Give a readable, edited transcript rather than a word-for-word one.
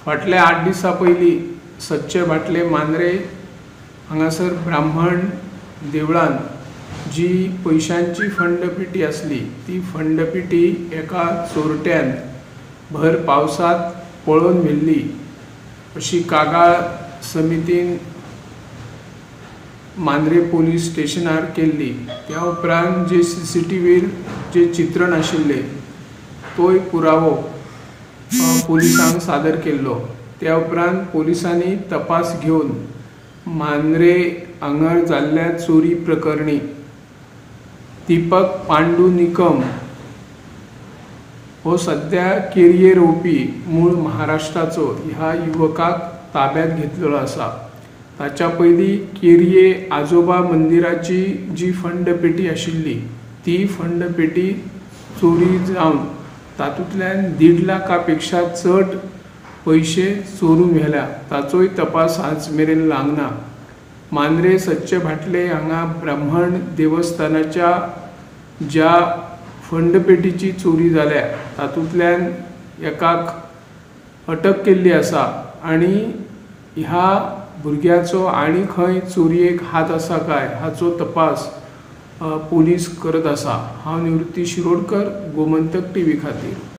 फाटल्या 8 दिसां पयलीं सदचे भाटले मांद्रे हांगासर ब्राह्मण देवळान जी पयशांची फंडपेटी आसली ती फंडपेटी एका चोरट्यान भर पावसांत पळोवन व्हेल्ली अशी कागाळ समितीन मांद्रे पोलीस स्टेशनार केल्ली. त्या उपरांत जे सीसीटीव्हीर जे चित्रण आशिल्लें तोय पुरावो पोलिसांक सादर केल्लो. त्या उपरांत पोलिसांनी तपास घेवन मांद्रे हांगा जाल्ल्या चोरी प्रकरणी दीपक पांडू निकम हो सद्या केरये रोवपी मूळ महाराष्ट्राचो ह्या युवकाक ताब्यांत घेतलेलो आसा. ताच्या पयलीं केरये आजोबा मंदिराची जी फंडपेटी आशिल्ली ती फंडपेटी चोरी जावन तातूंतल्यान 1.5 लाखा पेक्षा चड पयशे चोरून व्हेल्या. ताचोय तपास आज मेरेन लागना. मांद्रे सदचे भाटले हांगा ब्राह्मण देवस्थानाच्या ज्या फंडपेटीची चोरी जाल्या तातूंतल्यान एकाक अटक केल्ली आसा आनी ह्या भुरग्याचो आनी खंय चोरयेक हात आसा काय हाचो तपास पोलीस करत आसा. हांव निवृत्ती शिरोडकर, गोमंतक टीव्ही खातीर.